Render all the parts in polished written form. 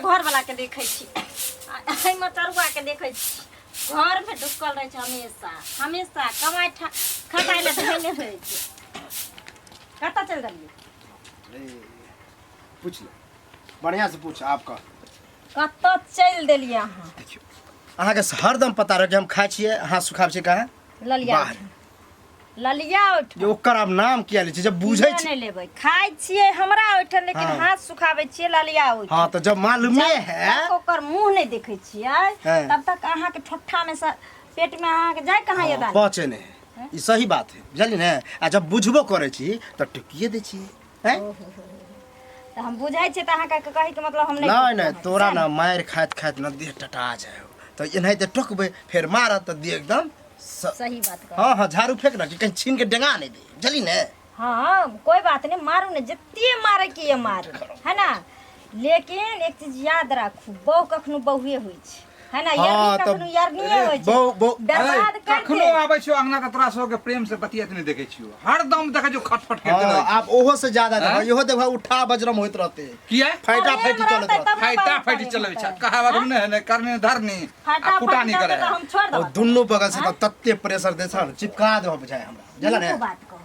घर वाला के देखै छी आ एहि मटरुआ के देखै छी घर में ढुकल रहै छै हमेशा हमेशा कमाइ खटाइ लए धैले रहै छै। कतऽ चलि गेलियै? अरे, पूछ ले, बढ़िया से पूछ आपका। कतऽ चलि देलियै अहाँ? देखियौ, अहाँके हरदम पता रह कि हम खाइ छियै, हाथ सुखाबै छियै कहाँ? ललिया। बाहर। ललिया उठ जे ओकर आब नाम किया लै छियै जब बुझै किया छी? नहि लेबै, खाइ छियै हमरा ओहिठाम लेकिन हाथ सुखाबै छियै ललिया ओहिठाम। हाँ, तऽ जब मालूमे जब है तक ओकर मुंह नहि देखै छियै तब तक अहाँके ठोठा में से पेट में अहाँके जाय कहाँ ये दाना? पहुँचे नहीं है, ई सही बात है, बुझलियै ने? आ जब बुझबो करै छी तऽ टुकिए दै छी हैं? तऽ हम बुझै छियै तऽ अहाँके कहैके मतलब हम नहि नहीं नहीं, तोरा ना मारि खाइत खाइत ना देह टटा जाय हो, तऽ एनाहिते टोकबै फेर मारत तऽ देह एकदम सही बात कह। हाँ हाँ, झाड़ू फेंक ना कि कहीं छीन के डेंगा नहीं दे, बुझली ने? हाँ, कोई बात नहीं, मारू ने जते मारे के ये मारू, है ना? लेकिन एक चीज याद राखू, बहु कखनो बहुए होइ छै, है ना? हाँ, यारनी तब- कखनो यारनीए होइ छै। बहु बहु बर्बाद कर कखनो दे। आबै छियौ अंगना तऽ तोरा सबके प्रेम से बतियाइत नहि देखै छियौ, हरदम देखै छियौ खटपट करते हाँ, रहै आब ओहो से ज्यादा देखो, हैं? इहो देखो उठा बजरम होइत रहते। किया? फाइटा प्रेम फाइटी चलत रहतै रहते। तब ने फाइटा बाबू फाइटी प्रेम चलै छै, होतै। कहावत नहि है, नहि करनी धरनी आ फाटा फुटानी फाटी करे रहतै तऽ हम छोड़ और देबै। दुनू बगल से तऽ तते प्रेशर दे छल, चिपका देबो बुझाय हमरा, बुझला ने? नीको बात कहू,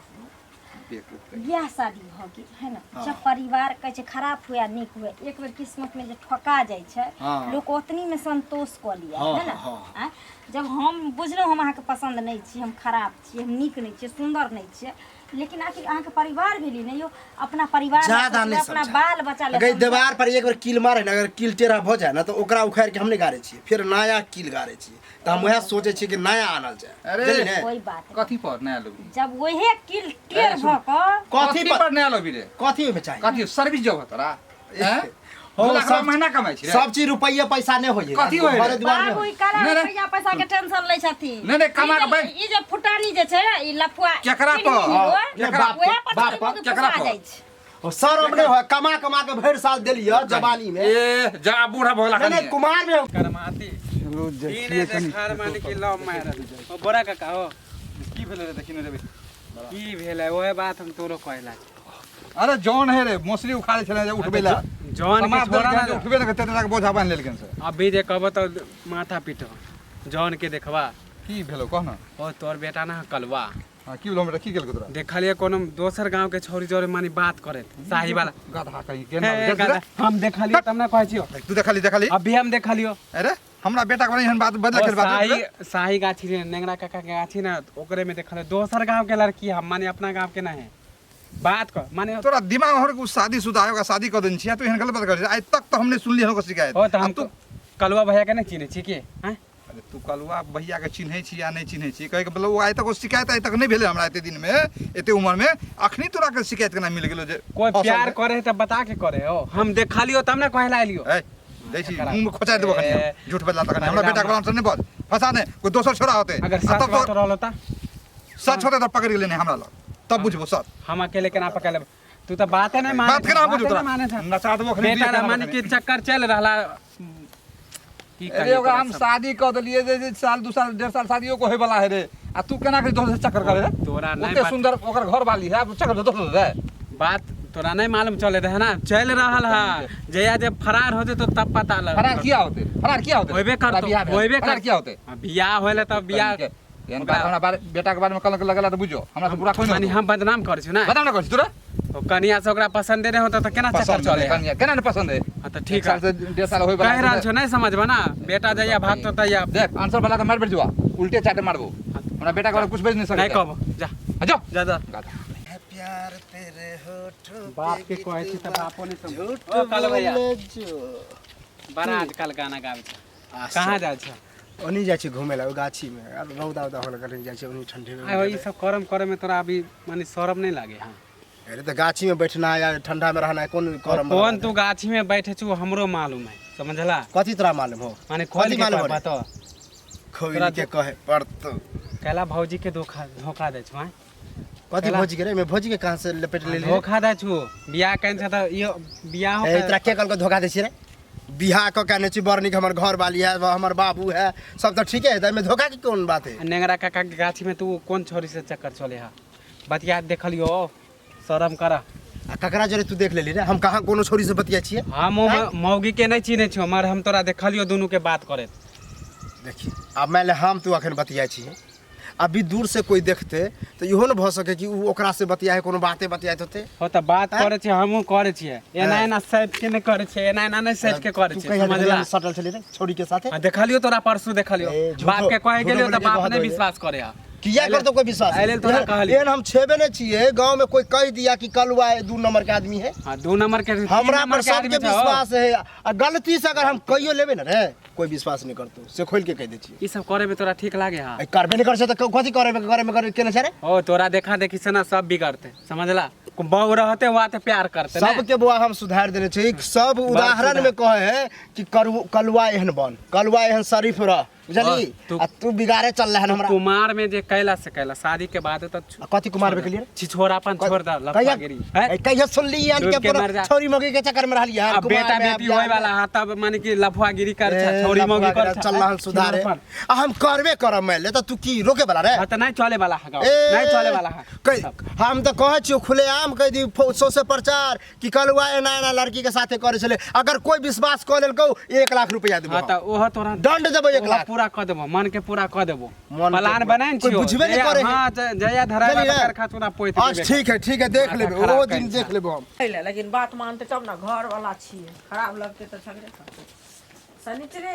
बेवकूफ। बियाह शादी भऽ गेल है ना, जब परिवार कहै छै खराब हुए या नीक हुए, एक बेर किस्मत में जे ठका जाइ छै लोक ओतनी में संतोष कऽ लिअ, है ना? आँय? जब हम बुझलहुँ हम अहाँके पसन्द नहि छी, हम खराब छी, हम नीक नहि छियै, सुन्दर नहि छियै, लेकिन आखिर अहाँके परिवार भेली ने यौ, अपना परिवार लए ज्यादा सोचबै, नहीं अपना समझा। बाल बच्चा लए अगर समझा। दीवार पर एक बेर कील मारे ने, अगर कील टेढ़ा भऽ जाय ने तऽ ओकरा उखाड़ि के हम नहि गाड़ै छियै, फेर नया कील गाड़ै छियै। तऽ हम वएह सोचै छियै कि नया आनल जाय। अरे, बुझलियै ने? कोई बात नहीं। कथी पर नया लेबही? जब वहे कील टेढ़ भऽ कऽ कथी कथी पर पर नया लेबही रे? कथी ओहिमे चाही? कथी सर्विस जॉब है तोरा? हैं? हो, 2 लाख सब- महीना कमाइ छी रे? सब चीज रुपैया पैसा नहि होइ कथी होइ घरे रे? दुआर नहि बाबू होइ। ई काला नहि, नहि। रुपैया पैसा के टेंशन लै छथिन। नहि, नहि, कमा ई के जे- बैंक- ई जे फुटानी जे छै ई लफुआ केकरा पर? चिन्नी हाँ, होय, केकरा पर? ओएह पर बाप तऽ पर? लोक केकरा फुसा पर? जाइ छै। ओ शरम नहि होइ, कमा कमा के भरि साल देलियै जवानी में। ए जा, बूढ़ा भऽ गेला नहीं नहीं, कनिये। कुमार में करमाती चलो ई नहि देखार माने कि लव मैरिज। ओ बड़ा काका हो। की भेलै रे? देखी ने रे। की भेलै ओहे बात हम तोरो कहला। अरे जौन है रे, मौसरी उखाड़े छलै जे उठबै ला। जौन के समाज छोड़ा देलकै ना। जे उठबे ने करतै, तक बोझा बान्हि लेलखिन से। अभी जे कहबो तऽ माथा पीटो। जौन के देखबा। की भेलो कह न। ओ तोर बेटा ना कलवा। हाँ, की भेलो हमरा? की केलको तोरा? देखलिए कोनो दोसर गांव के छौरी जोरे मानी बात करत शाही वाला। गधा कहीं के ना। हे, गधा। हम देखलियो तब ना कहै छियो। तू देखली देखली? अभी हम देखलियो। अरे हमरा बेटा के बारे एहन बात बदला ओ के बात। शाही शाही गाछी रे, नेंगरा काका के गाछी ना, ओकरे में देखलियो दोसर गांव के लड़की, हम माने अपना गांव के ना है बात कर माने। तोरा दिमाग में हर शादी शुदा है, ओकरा शादी कर देने छियै, तू एहन गलत बात कर। आइ तक तो हमने सुनली हन शिकायत। ओ तऽ हम आ तू कलुआ भैया के नहीं चिन्है छी की हैं? अरे तू कलुआ भैया के चिन्है छी या नहि चिन्है छी, कहै के मतलब ओ आइ तक ओ शिकायत आइ तक नहि भेलै हमरा एते दिन में, एते उम्र में अखनी तोरा के शिकायत केना मिल गेलो जे कोई फसल प्यार है? करे है तऽ बता के करे हो, हम देखलियो तब ना कहला एलियो। ए दै छी मुंह में खोचा देबो कनी। ए, झूठ बजला तखन हमरा बेटा के बारे में नहि बज, फंसा नहि, कोई दोसर छोरा होते अगर आ सच तब बात तो रहल होता। सच होते तब पकड़ गेलै नहि हमरा लग, तब बुझबो सच। हम अकेले केना पकड़ लेब? तू तऽ बाते नहीं माने। बात केना बुझू? बाते तोरा नहीं माने था। नचा देबो खनी। बेटा रा माने कि चक्कर चल रहला की अरे कहियो ओकरा तोरा हम सब। शादी कऽ देलियै जे साल 2 साल 1.5 साल शादियो को होय वाला है रे, आ तू केना के दोसर से चक्कर करे रे? तोरा नहीं ओते सुंदर ओकर घर वाली है, आब चक्कर दोसर से रे। बात तोरा नहीं मालूम चले रहे ना, चल रहल है जया जब फरार होते तो तब पता लग। फरार किया होते? फरार किया होते? होबे तोरा करतो। बियाह भेल। होबे फरार कर किया होते? बियाह होले तब बियाह एहन बात हमरा बारे बेटा के बारे में कलंक लगेला तऽ बुझो हमरा से बुरा कोई माने नहीं। हम बदनाम करै छु ना? बदनाम ना करै छी तोरा। ओ कनिया से ओकरा पसंदे नहीं होता तऽ केना चक्कर पसंद चले है कनिया केना नहीं पसंद है? हाँ तऽ एक ठीक साल है। से 1.5 साल होय कहि रहल छौ नहीं समझबा ना, बेटा जइया भागतो तैया। देख, आंसर वाला के मार बैठ जुआ, उल्टे चाटे मारबो। हमरा बेटा के बारे में कुछ बज नहीं सके। नहीं कहबो, जा। जा। जा जा। गाधा। प्यार तेरे होठों बाप के कहै छी तऽ बापो नहीं समझ। ओ कालू भैया, बड़ा आजकल गाना गाबै छै, कहाँ जाइ छै? ओनी जाइ छी घूमे ला, ओहि गाछी में आब रौदा उदा होल कहीं जाइ छी ओनी ठंडे में। आइ ई सब करम करे में तोरा अभी माने शरम नहीं लागे? हाँ। अरे तऽ गाछी में बैठना या ठंडा में रहना कोन करम? कौन तू गाछी में बैठे छु हमरो मालूम है, समझला? कथी तोरा मालूम हो? माने खोल कथी के मालूम कह हो रे? बतो। खोल तोरा के कहे पड़तो। कैला भौजी के धोखा धोखा दे छु हैं? कथी? कैला? भौजी के रे में भौजी के कहाँ से लपेट ले ली? धोखा दे छु, बियाह केन छ त इयो बियाह हो। ए तोरा के कहलको धोखा दै छी रे? बियाह कऽ के आनै छी, बड़ नीक हमर घर वाली है, हमर बाबू है, सब तऽ ठीके है, तऽ एहिमे धोखा के कोन बात है? नेंगरा काका के गाछी में तू कोन छोरी से चक्कर चले हा? बतिया देखलियो, शरम कर। आ ककरा जरे तू देख लेली रे हम कहाँ कोनो छोरी से बतिया छियै हम ओ मौगी के नहीं चिन्है छियो मगर हम तोरा देखलियो दुनू के बात करैत देखी आब मानि ले हम तू अखन बतिया छियै अभी दूर से कोई देखते तो इहो न भऽ सके कि उ ओकरा से बतिया है कोनो बाते बतियाइत होते हो तऽ बात आँय? करै छियै हमहूँ करै छियै एना हाँ। एना सैत के नहि करै छियै एना एना नहि सैत के करै तू छियै कहिया समझला देखलियै सटल छली रे छोरी के साथे आ देखलियो तोरा परसू देखलियो ए, झूठो- बाप के कहे झूठो गेलियो बोले तऽ के बाप कहत नहि होइए। विश्वास करे है किया करतो कोई विश्वास एहि लेल तोरा कहलियो। एहन हम छेबे नहीं छियै गांव में कोई कह दिया कि कलुआ दू नंबर के आदमी है हाँ दू नंबर के तीन हमरा नंबर पर के आदमी सबके छौ। विश्वास है आ गलती से अगर हम कहियो लेबे ना रे कोई विश्वास नहीं करतो से खोल के कह दै छियै ई सब करे में तोरा ठीक लागे हा ए, करबे नहीं कर छै तऽ कथी करे में करे में करे केने छै रे ओ तोरा देखा देखी से ना सब बिगड़ते समझला बहू रहते वहाँ ते प्यार करते ने सबके बुआ हम सुधार देने छै सब उदाहरण में कहे है कि कलुआ एहन बन कलुआ एहन शरीफ रह बुझली तू- आ तू बिगाड़े चल रहा है हमरा कुमार में जे कैला से कैला शादी के बाद तो आ कथी कुमार के लिए छिछोरापन छोड़ द कहिया लफागिरी हैं? ए, कहिया सुनली यान डूब के के पूरा मर जा। छोरी मौगी के चक्कर में रहली यार अब बेटा बेटी होए वाला हा तब माने कि लफुआगिरी कर छा छोरी मौगी कर छा चल रहल सुधारे आ हम करबे करब मैं ले त तू की रोके वाला रे हां त नहीं चले वाला हा गाँव ए, नहीं चले वाला हा हम तऽ कहै छियौ खुलेआम कहि दी सौंसे प्रचार कि कलुआ एना एना लड़की के साथे करै छलै अगर कोई विश्वास कऽ लेलकौ 1 लाख रुपया देबौ हां त ओहो तोरा दंड देबौ एक ओहो लाख पूरा क देबो मन के पूरा क देबो मन के प्लान पूरा- बनाइन कोई छियो बुझबे नहि जया- करै है। हां जया धराय बुझलियै? वाला कारखा चूना पोइत अच्छा देबे ठीक है ठीक है देख माथा लेबै खराब ओ करै दिन छै। देख लेबै हम ले लेकिन बात मानते तब ने घर वाला छियै खराब लगतै तऽ झगड़े करतै शनिचरी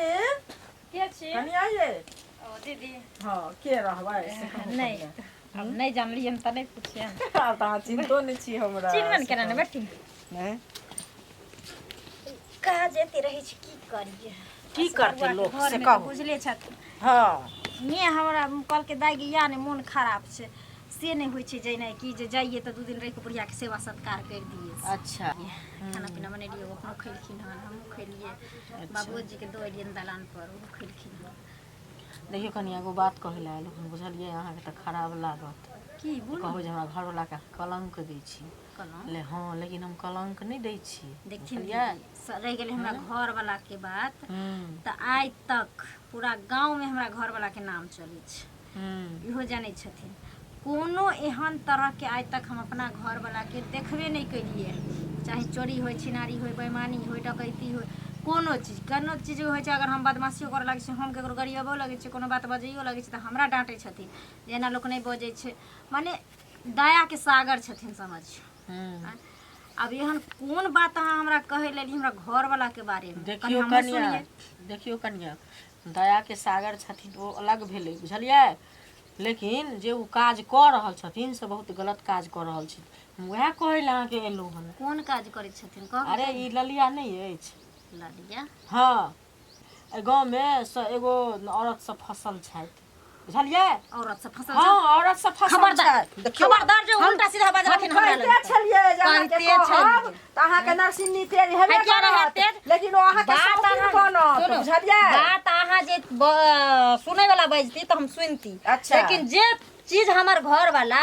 के छी कनि आइए ओ दीदी हँ के रहबै से कहू नहि कनिया। अब नहि जानलियै हम तऽ नहि पुछियै आब तऽ अहाँ चिन्हतो नहि छी हमरा चिन्हबे ने केना ने बेटी नहि काज एते रहै छै की करियै की करतै लोक घरमे से तऽ कहू बुझले छथिन हँ ने हमरा कहलकै दाइ गे या ने मोन खराब छै से नहि होइ छै जेनाइ कि जे जाइए तऽ 2 दिन रहि कऽ बुढ़ियाके सेवा सत्कार करि दियै अच्छा खाना पीना बनेलियै ओ अपनो खेलखिन हन हमहूँ खेलियै बाबूजीके दऽ एलियनि दलान पर ओहो खेलखिन हन देखियौ कनि एगो बात कहै लए आयल हन बुझलियै अहाँके तऽ खराब लागत की बोलू कहबै जे हमरा घरवलाके कलङ्क दै छी कलम ले हँ लेकिन हम कलङ्क नहि दै छी देखथिन बुझलियै दीदी, रहि गेलै हमरा घरवलाके बात हूँ तऽ आइ तक पूरा गाँवमे हमरा घरवलाके नाम चलै छै हूँ इहो जानै छथिन कोनो एहन तरहके आइ तक हम अपना घरवलाके देखबे नहि केलियै चाहे चोरी होइ छिनारी होइ बेईमानी होइ डकैती होइ कोनो चीज कोनो चीज होइ छै अगर हम बदमाशियो करऽ लागै छी हम ककरो गरियबो लगै छी कोनो बात बजैयो लगै छी तऽ हमरा डाँटै छथिन जे एना लोक नहि बजै छै माने दयाके सागर छथिन समझियौ हूँ आब एहन कोन बात अहाँ हमरा कहै लेली हमरा घरवलाके बारेमे कनि देखियौ हमहूँ कनिया सुनियै देखियौ कनिया दयाके सागर छथिन ओ अलग भेलै बुझलियै लेकिन जे ओ काज कऽ रहल छथिन से बहुत गलत काज कऽ रहल छथिन हम उएह कहै लए अहाँके एलहुँ हन कोन काज करै छथिन कहू अरे ई ललिया नहि अछि ललिया हँ एहि गाँवमे से एगो औरत सब फसल छथि बुझलियै औरत सब फसल हँ औरत सब फसल खबरदार छथि देखियौ खबरदार जो उल्टा सीधा बजलखिन हमरा कहिते लग छलियै जे अहाँके कहिते कहब छलियै। तऽ अहाँके नरसिन्नी तेज हेबे है किया रहत करत तेज? लेकिन ओ अहाँके बात शौकीन अहाँ- बनत सुनू, बुझलियै बात अहाँ जे सुनै वाला बजती तऽ हम सुनती अच्छा। लेकिन जे चीज हमर घर वाला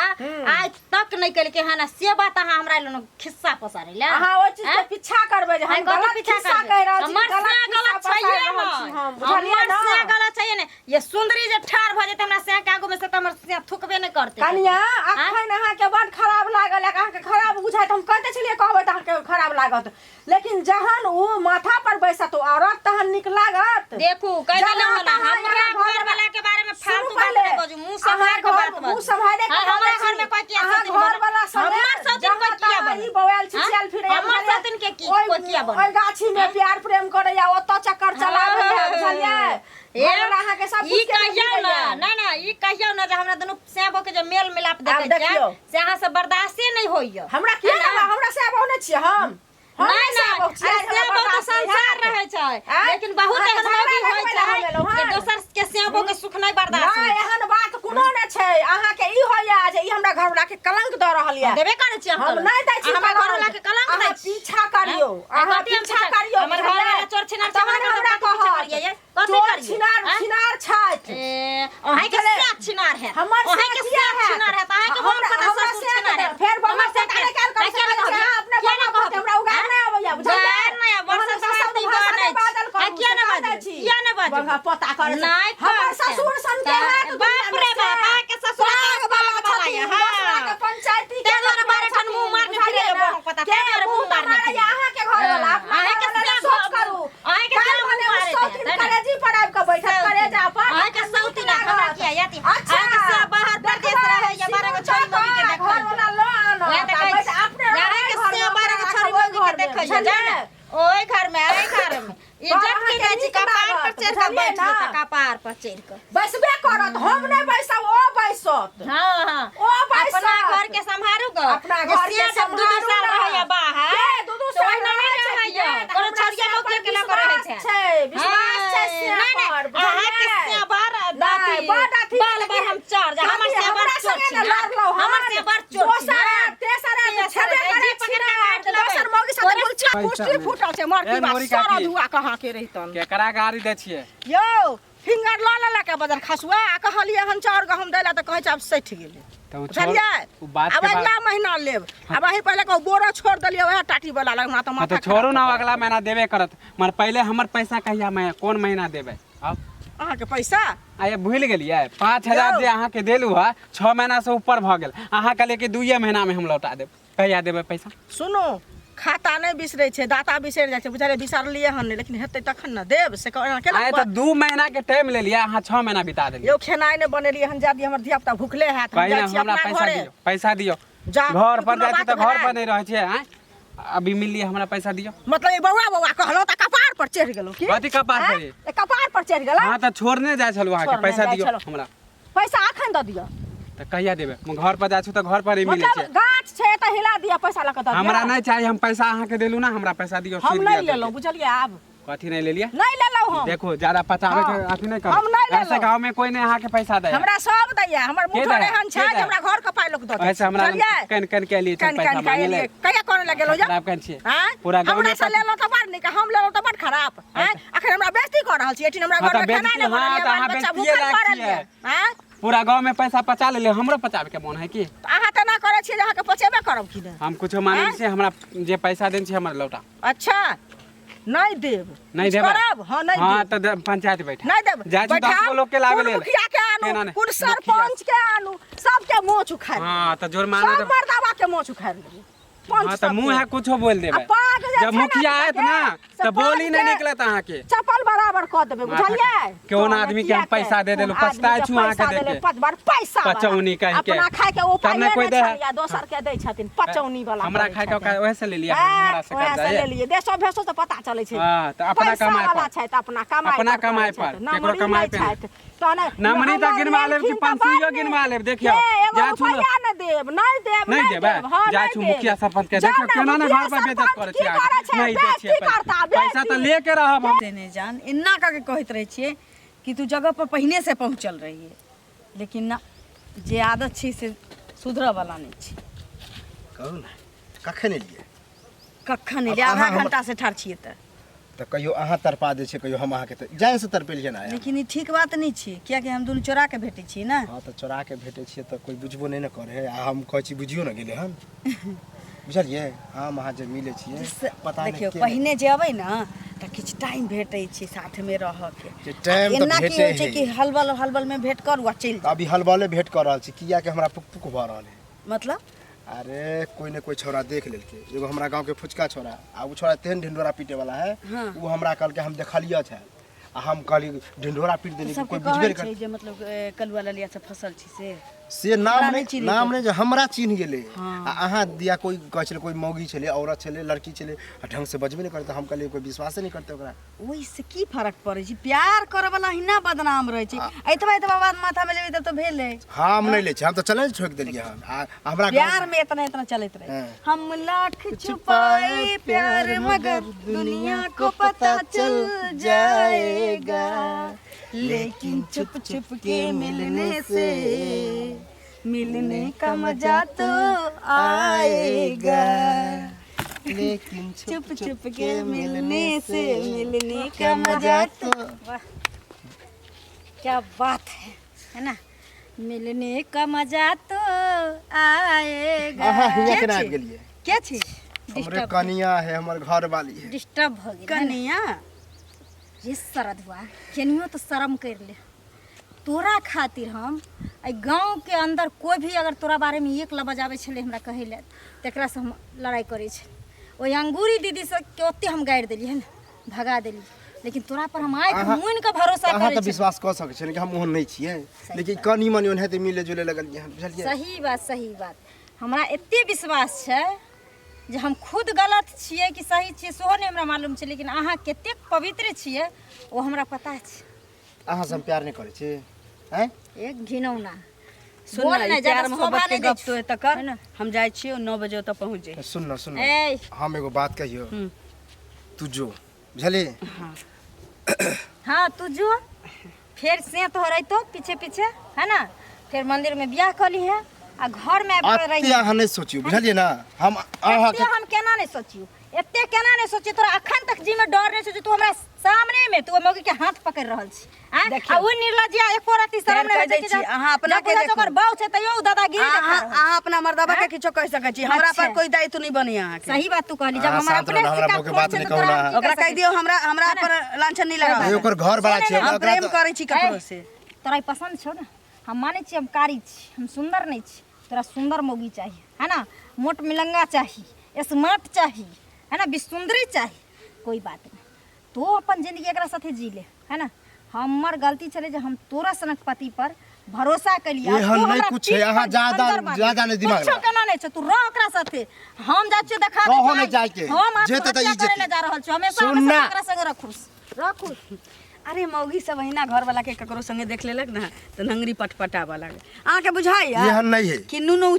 आज तक नहीं केलकै हन आ से बात अहाँ हमरा लग खिस्सा पसारै ला अहाँ ओहि चीज के आँय? पीछा करबै जे हम आँय, कथी गलत पीछा खिस्सा करबै? कहि रहल छी हमर गलत से खिस्सा गलत पसारि छैहे रहल छी नहि हम बुझलियै हमर ने से गलत छैहे नहि ये सुंदरी जे ठाढ़ भऽ जेतै हमरा से के आगू में से तऽ हमर से थुकबे नहि करतै कनिया अखन अहाँके बड खराब लागल अहाँके खराब बुझाइत हम कहिते छलियै कहबै तऽ अहाँके खराब लागत लेकिन जहन ओ माथा पर बैसत ओ औरत तहन नीक लागत देखू कहि जहाँ देलहुँ हन तहाँ हमरा यहाँ घर वाला के बारे में सुनू फालतू बात पहिले। नहि बाजू मुंह अहाँ सम्हार के घर- बात बाजू मुँह सम्हारे के हाँ, हमरा बाजै घर में छी। कोई किया अहाँ सौतीन घर बनल? वाला संगे हमर सौतीन जहाँ कोई किया तहाँ बनल? ई बौआयल हाँ? छिछियाल फिरैया हमर बुझलियै? सौतीन के की ओहि- कोई किया बनल? ओहि गाछी में प्यार प्रेम करैया ओतऽ चक्कर चलाबैया बुझलियै ए, घरवाला अहाँके सब ई कुछ के कहियौ बुझि ना गेलैया। ना ना ई कहियौ ना जे हमरा दुनू सैबो के जे मेल मिलाप देखै आब छियै देखियौ। से अहाँ से बर्दाश्ते नहि होइया हमरा किया ना हमरा से आब नहि छियै हम हम नहीं नहि नहीं से आब छियै, अरे हमरा सेबो तो बर्दाश्त नहि संसार हैत। रहै छै आँय? लेकिन बहुत अहाँके एहन झगड़ा मौगी होइ लगबै लए छै हम एलहुँ जे हन। दोसर के सेबो के सुख नहि बर्दाश्त नहि होइ छै एहन बात कोनो नहि छै अहाँके ई होइया जे ई हमरा घरवला के कलंक दऽ रहल यऽ देबे करै छी हम नहि दै छी हमरा कलंक। घरवला के कलंक दै अहाँ छी पीछा करियौ आँय? अहाँ कथी हम पीछा करियौ हमर घरवला चोर छिनार छै, तहन हमरा हमरा कथी पीछा कहत करियै ये? कथी चोर करियै? छिनार आँय? छिनार छथि ए, अहाँके बुझलियै? साथ छिनार है हमर अहाँके साथ किया साथ हैत? छिनार है अहाँके मोन हमरा- पता हमरा ससुर से छिनार है फेर हमर बम्मा से से काहे काल किया कर नहि सकै कहबै? छी? अहाँ अपने किया नहि बम्मा कहबै? हमरा उगार नहि अबैया बुझलियै? उगार नहि आबैया, तहन वर्षा ससुर भारती भाषा बनै नहि बाजल छै। आ करू, किया से नहि कहै बाजू? छी। किया नहि बाजू? बंगा पोता करै छै। नहि हमर करतै। ससुर सन के हैत बाप रे बाप, अहाँके ससुर पाग पाग वाला वाला छथिन, यऽ, हाँ। दोसरा के पंचायती के ताहि दुआरे लोक बारह ठन मुँह मारने बुझलियै फिरैया ने? बहन पता के ताहि दुआरे मुंह मुँह तऽ मारने मारैया अहाँके घर वाला, अपना अहाँके घर वाला से सोच करू। अहाँके काल्हि से भने मुँह ओ मारैत सौतीन है, तै ने? करेजी पर आबि कऽ बैठत, करेजा पर, अहाँके तखन नीक सौतीन हमरा लागत। किया याती अच्छा, अहाँके सब बाहर परदेश देखबै, रहैया 12 गो छोरी सिन्दूर मौगी के दऽ कऽ देखैया घर वाला लऽ आनत, वएह तऽ आ कहै बैठ छी अपने रहबै अहाँके घरमे, से 12 गो ओकरा छोरी राखब ओहि मौगी के घरमे, देखैया जा बुझलियै? ने ओहि घर में एहि घर में तब इज्जत अहाँके की जाइ छै नीक कपार पर लागत, चढ़ि कऽ बुझलियै बैठ ने? जेतै कपार पर चढ़ि कऽ बैसबे करत, हम नहि बैसब, ओ बैसत। हाँ हाँ ओ बैसत। अपना घर के सम्हारू गो अपना घर के जब दू दू सम्हारू साल ना। रहैया बाहर के दू दू तो साल ओहिना रहै नहि छै रहैया कि ने? कोनो हमरा छरिया से मौगी के लऽ कऽ पर रहै छै विश्वास छै, विश्वास छै हाँ, से नहि नहि पर, अहाँके बुझलियै? से बड़ नहि, अथी बड अथी बाल लेकिन बार हम चढ़ जा हमर कथी, से बड़ हमरा चोर संगे छी ने ना लड़लहुँ हमर हन। से बड़ चोर छी दोसर ना आयत, तेसर आयत, तेसर छेबे आयत, करै जी पकड़ छी के ने। काट लेबै। दोसर मौगी साथे तोरे गुलछा पैसा पुष्टि नहि। फूटल छै, मर ए, की बात, मोरी सारा काकी। धुआ कहाँ के रहितन। केकरा गाड़ी दै छियै यौ फिंगर लऽ लेलक बदर खसुआ आ कहलियै हन चाउर गहूम दै लए तऽ कहै छै आब सठि गेलै। तऽ ओ छोड़ बुझलियै? ओ बात आब के बाद अगिला महीना लेब। आब अही पहिले कहू बोरा छोड़ देलियै वएह टाटी वाला लग, हमरा तऽ हाँ माथा तऽ छोड़ू खराब ना कऽ अगला महीना देबे करत मगर पहिले हमर पैसा कहिया मैं कोन महीना देबै आब देलक। अहाँके पैसा आइ भूलि गेलियै 5000 यौ। जे अहाँके देलू हँ 6 महीना से ऊपर भऽ गेल अहाँ कहलियै कि 2 महीना में हम लौटा देब कहिया देबै पैसा सुनू खाता नहि बिसरै छै दाता बिसरि जाइ छै बुझलियै बिसरलियै हन नहि लेकिन हेतै तखन ने देब से एना केना आइ तऽ 2 महीना के टाइम लेलियै अहाँ 6 महीना बिता देलियै यौ खेनाइ नहि बनेलियै हन जाय दियौ हमर धिया पुता भुखले हैत हम पहिले जाइ छी हमरा अपना पैसा घरे दियौ पैसा दियौ जा घर पर कोनो जाइ छी बात तऽ घर भेलै? पर नहि रहै छियै आँय अभी मिललियै हमरा पैसा दियौ मतलब ई बौआ बौआ कहलहुँ तऽ कपार पर चढ़ि गेलहुँ की कथी कपार पर? आँय? ए, कपार पर चढ़ि गेलहुँ हाँ तऽ छोड़ने जाइ छलहुँ अहाँके छोड़ने पैसा जाइ दियौ छलहुँ। हमरा पैसा अखन दऽ दिअ तऽ कहिया देबै हम घर पर जाइ छी तऽ घर पर ही मिलै मतलब छै गाछ छै तऽ हिला दिअ पैसा लऽ कऽ दऽ दिअ हमरा नहि चाही हम पैसा अहाँके देलहुँ ना हमरा पैसा दियौ हम सीध नहि दिअ लेलहुँ बुझलियै आब कथी नहीं लेलियै नहीं लेलहुँ हम देखो ज्यादा पचावे के हाँ। अथी नहीं करू हम नहीं लेलहुँ। ऐसे गांव में कोई नहीं अहाँ के पैसा दे हमरा सब दैया हमर के मुठो दैया? एहन के छै जे दैया? हमरा घर के पाइ लोक दऽ दै ऐसे हमरा बुझलियै? कन कन के लिए कन पैसा कन के मांगे एलियै ले कहिया करऽ लगेलहुँ यौ खराब कन छियै आँय? पूरा गांव हमरा में से लेलहुँ तऽ बड़ नीक हम लेलहुँ तऽ बड़ खराब आँय? अखन हमरा बेइज्जती कऽ रहल छी एहिठिन हमरा हाँ, घरमे तऽ खेनाइ नहि बेइज्जती- हाँ, बनल यऽ तऽ अहाँ बाल बच्चा बेइज्जतिये भूखल लायक पड़ल छियै। यऽ आँय? पूरा गांव में पैसा पचा लेले हमरो पचावे के मोन है की तऽ अहाँ तऽ एना करै छियै जे अहाँके पचेबे करब कि नहि हम कुछो माने आँय? छियै हमरा जे पैसा देन छी हमर लौटा अच्छा नहीं देब नहीं किछु देबै करब हाँ नहीं हाँ देब तऽ पंचायत बैठा नहीं देब जाइ छी 10 गो लोग के लावे कोन लेल मुखिया के केना आनू नहि? कोन मुखिया। सरपंच के आनू सबके मोछ उखाड़ि हाँ तऽ जुर्माना सब देब मर्दावा के मोछ उखाड़ि लेबै पंच हाँ तऽ सबके। मुँह है कुछो बोल आ देबै पाग जे जब छै ने मुखिया आयत ना से तऽ बोली नहीं पागके निकलत अहाँके चप्पल बराबर कऽ देबै माथा बुझलियै कोन आदमी के हम पैसा दे देलहुँ, पछताइ छु अहाँके देख के। पाँच बार पैसा वाला। पचौनी कहि के। अपना खाय के उपाय तब ने कोई नहि दे है। छलैया दोसर के दै छथिन पचौनी वाला हमरा करै खाय के छथिन। औकात ओहे से लेलियै हाँ, हमरा से ओएह कर्जा से ये। लेलियै देशो भेसो से पता चलै छै हाँ, तऽ अपना पैसा कमाइ वाला पर। छथि अपना कमाइ अपना पर कमाइ करै पर, छथि। केकरो नमरी कमाइ नहि पे नहि। छथि तहन नमरी तऽ हमर गिनवा लेब कि लेलखिन तऽ 500 बड़ गिनवा लेब, देखियौ। हे, एगो जा छू रुपैआ नहि देब नहि देब नहि नहि देबै देब हाँ जाइ नहि छू देब। मुखिया सरपंच के जाउ देखियौ ने, केना ने मुखिया घर पर बेइज्जत सरपंच करै की छियै करै छै? नहि दै छियै बेइज्जती करता, पैसा तऽ बेइज्जती। ले के रहब हम से नहि जान एना कऽ के कहैत रहै छियै कि तू जगह पर पहिने से पहुँचल रहियै लेकिन ना जे आदत छै से सुधरऽ वाला नहि छै कहू ने कखन एलियै कखन एलियै आब आधा अहाँ हमर- घंटा से ठाढ़ छियै तऽ तऽ कहियो अहाँ तड़पा दै छियै कहियो हम अहाँके तऽ जान से तड़पेलियै ने आइ हम। लेकिन ई ठीक बात नहि छै कियाकि हम दुनू चोरा के भेटै छियै ने हँ तऽ चोरा के भेटै छियै तऽ कोइ बुझबो नहि ने करै है आ हम कहै छी बुझियो ने गेलै हन बुझलियै हम अहाँ जे मिलै छियै से- पता नहि देखियौ के पहिने जे अबै ने तऽ किछु टाइम भेटै छै साथमे रहऽके जे टाइम तऽ एना की भेटै होइ छै है। कि हलबल हलबलमे भेट करू आ चलि तऽ जाउ अभी हलबले भेट कऽ रहल छी कियाकि हमरा पुक पुक भऽ रहल है मतलब अरे कोई ने कोई छौड़ा देख लेलकै एगो हमरा गाँवके फुचका छौड़ा आ ओ छौड़ा तेहन ढिंढोरा पीटे वाला है हाँ। ओ हमरा कहलकै हम देखलियै छै आ हम कहली ढिंढोरा पीट देली सबके कोई बुझबे कहै नहि छै कर जे मतलब कलुआ ललिया सब फसल छी से से नाम हमरा नहि नहि चिन्है नाम नहि जे हमरा चिन्ह गेलै हाँ। आ अहाँ दिया कोई कहै छलै कोई मौगी छलै औरत छलै लड़की छलै आ ढंग से बजबे नहि करतै हम कहलियै कोई विश्वासे नहि करतै ओकरा ओहिसँ की फरक पड़ै छै प्यार करऽ वाला हिना बदनाम रहै छै एतबा एतबा बात माथा में लेबै तब तऽ भेलै हम नहि लै छी हम तऽ चले ठोकि देलियै हन आ हमरा गाँव- प्यार में इतना इतना चलैत रहे हाँ। हम लाख छुपाए प्यार मगर दुनिया को पता चल जाएगा लेकिन छुप छुप के मिलने से मिलने का मजा तो आएगा लेकिन छुप छुप के मिलने से मिलने का मजा तो वाह क्या बात है है ना मिलने का मजा तो आएगा अहाँ हियाँ के केना छी? आबि गेलियै के छी हमरे कनिया है हमर घर वाली है डिस्टर्ब भऽ गेल है ना? कनिया रे सरधुआ केनियो तऽ शरम करि ले तोरा खातिर हम एहि गाँवके अन्दर कोइ भी अगर तोरा बारेमे एक लबज आबै छलै हमरा कहै लए तकरासँ हम लड़ाइ करै छलियै ओहि अंगूरी दीदी से के ओते हम गारि देली है ने, भगा देली, लेकिन तोरा पर हम आँखि मुनि के भरोसा अहाँ करै तऽ छी। विश्वास कऽ सकै छियै कि हम ओहन नहि छियै, लेकिन कनि मनि ओनाहिते मिले जुले लगलियै हन, बुझलियै? सही बात, सही बात। हमरा एते विश्वास छै जे हम खुद गलत छियै कि सही छियै सेहो नहि हमरा मालूम छै, लेकिन अहाँ कतेक पवित्र छियै ओ हमरा पता छै। अहाँ से हम प्यार नहि करै छी आँय? एक घिनौना सुन बोल ना, ने, ई प्यार ज्यादा मोहब्बत शोभा के नहि दै गप छौ। तो एतऽ कर, है ना? हम जाइ छियौ 9 बजे ओतऽ पहुँच जइहे। सुन न, सुन न, ए हम एगो बात कहियौ, तू जो, बुझलियै? हाँ तू जो, फेर से तोहर अयतो पीछे पीछे, है ना? फिर मंदिर में बियाह कऽ लीहे आ घर में आबि कऽ एते रहिहे। अहाँ नहि सोचियौ, बुझलियै ना? हम अहाँके एते हम केना नहि सोचियौ, एते केना नहि सोचियौ? तोरा अखन तक जी में डर नहि सोचियौ? तू हमरा सामने में तू ओहि मौगी के हाथ पकड़ि रहल छी आँय? देखियौ। आ ओ निर्लज्जिया एको रत्ती शरम फेर नहि कहि होइ छै दै कि छी, अहाँ अपना जब के बुझै छै देखू। ओकर बाउ छै तैयो ओ दादागिरी देखा अहाँ रहल छै। अहाँ अपना मर्दाबा के किछो कहि सकै छी, हमरा पर अच्छा। कोई दायित्व नहीं बनी अहाँके। सही बात तू कहली, जब अहाँ हमरा शांत अपने रहू, हमरा सिक्का बाउ के खोट बात छै नहि तऽ कहू तोरा ना। हम की ओकरा कहि कहि दियौ हमरा हमरा पर लांछन नहीं लगाबऽ। ए, ओकर घर वाला छै, हम ओकरा प्रेम तऽ- करै छी ककरो से। तोरा ई पसन्द छौ ने? हम मानै छी हम कारी छी, हम सुन्दर नहि छी, तोरा सुन्दर मौगी चाही, है ना? मोट मिलंगा चाही, स्मार्ट चाही, है ना? विसुंदरी चाही। कोई बात नहीं, तू अपन जिंदगी एकरा साथे जी ले, है ना? हमर गलती छलै जे हम तोरा सनक पति पर भरोसा केलियै। एहन तू नहि हमरा कुछ है, पीठ अहाँ पर ज्यादा- खंजर मारली। ज्यादा नहि दिमाग कुछो लगा। केना नहि छै, तू रह ओकरा साथे, हम जाइ छियौ देखा कहो दै नहि जाइके। हम जेतै तऽ ई आत्महत्या करै जेतै। लए जा रहल छियौ, हमेशा सुन हमेशा ना। ओकरा संगे रह खुश, रह खुश। अरे मौगी सब अहिना घर वाला के ककरो संगे देख लेलक ना तऽ नंगरी पटपटाबऽ लागल। अहाँके बुझाइया एहन नहि है कि नुनू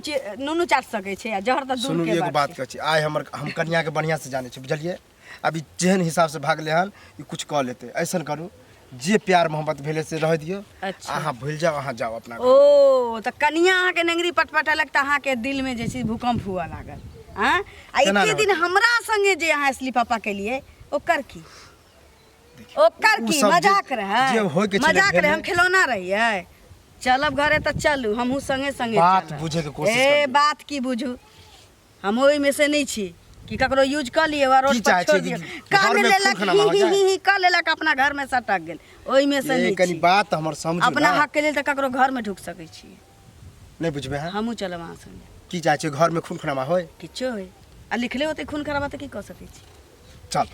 नुनू चाट सकै छै आ जहर तऽ दूर सुनू के एगो बात बात छै। कहै छी, आइ हमर हम कनिया के बढ़िया से जानै छी, बुझलियै? अभी जेहन हिसाब से भागले हन ई कुछ कऽ लेतै। ऐसन करू जे प्यार मोहब्बत भेलै से रह दियौ। अच्छा। अहाँ भूलि जाउ, अहाँ जाउ अपना घर। ओ तऽ कनिया अहाँके नंगरी पटपटेलक तऽ अहाँके दिल में जे छै भूकंप हुअ लागल। आँ आ केना एते नहि दिन हमरा संगे जे अहाँ स्लीपापा केलियै ओकर की, ओकर उ की सब जे- मजाक रहै? जे होइके छलै मजाक रहै, भेलै। हम खिलौना रहियै? चलब घरे तऽ चलू, हमहूँ संगे संगे बात चलब। बुझैके कोशिश ए करियौ। बात की बुझू, हम ओहिमे से नहि छी कि ककरो यूज कऽ लिअ आ रोड की पर चाहै छोड़ छियै दियौ। कि कान घरमे लेलक खून ही खराबा हो ही जाए? ही ही कऽ लेलक, अपना घरमे सटक गेल, ओहिमे से ए नहि कनि छी। बात हमर समझू अपना ना। हक के लेल तऽ ककरो घरमे ढुकि सकै छी। नहि बुझबै अहाँ? हमहूँ चलब अहाँ संगे। की चाहै छियै घरमे खून खराबा होय? किछो होय आ लिखले होतै खून खराबा तऽ की कऽ सकै छी? चल।